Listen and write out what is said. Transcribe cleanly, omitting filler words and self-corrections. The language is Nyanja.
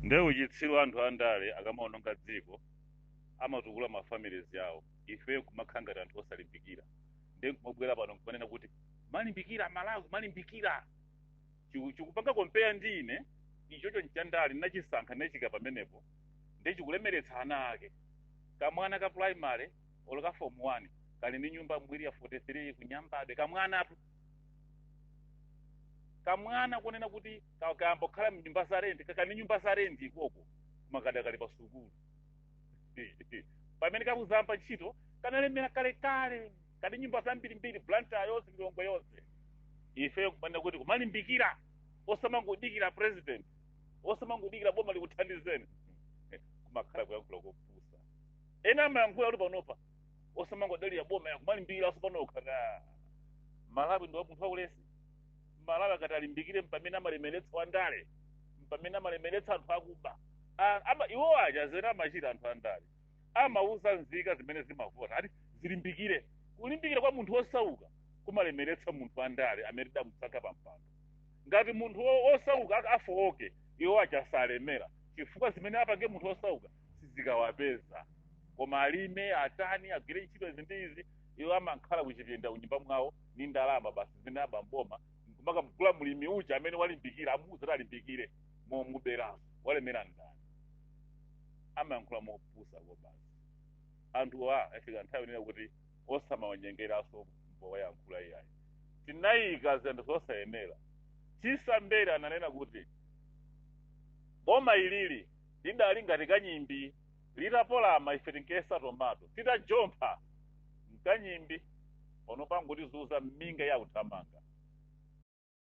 Nde uchitsiru, anthu andale akamaononga dziko amatukula ma families yawo, ife kumakhala ngati anthu osalimbikira. Nde kumabwera pano kumanena kuti malimbikira Malawi, malimbikira. Chikupanga compare ndi ine ichocho nchandale, ndinachisankha, ndinachika pamenepo. Nde chikulemeretsa ana ake. Kamwana ka primary olo ka form 1 kali ndi nyumba mwiri ya 43 kunyambadwe. Kamwanatu, kamwana kunena kuti kayamba kukhala mnyumba za rent, kakali nyumba za rent ikoko kumakada kali pa sukulu. Pamene kakuzamba ntchito kanalemera kalekale, kali nyumba zambirimbiri, Blantyre yonse, Lilongwe yonse. Ife kumanena kuti kumalimbikira, osamangodikira president, osamangodikira boma likuthandizeni, kumakhala kuyankhula kopusa. Ena amayankhula kuti panopa osamangodalira boma, ya kumalimbikira osapanokha. Malawi ndi wa munthu waulesi. Malawi akati alimbikire, mpamene amalemeretsa wandale, mpamene amalemeretsa anthu akuba. Iwo aja zene amachita anthu andale, amauza nzika zimene zimavota ati zilimbikire. Kulimbikira kwa munthu wosauka kumalemeretsa munthu wandale amene tidamusankha pa mpando. Ngati munthu wosauka afowoke, iwo aja salemera, chifukwa zimene apange munthu wosauka sizikawapeza. Koma alime, atani, agwire ntchito izi ndi izi, iwo amakhala kuchipinda kunyumba mwawo ni ndalama basi zimene abamboma, kumakamugula mulimi uja amene walimbikira, amuuza kuti alimbikire, momuberaso walemera ndani? Amayankhula mopusa ko basi. Anthuwa afika nthawi inena kuti osamawanyengeranso mpowayankhula iyayi. Tinayika zinthu zosayenera. Chisambere ananena kuti boma ilili lidali ngati kanyimbi, litapolama ife tinkesa tomato, titajompha mkanyimbi. Pano pangotizunza mminga ya uthamanga.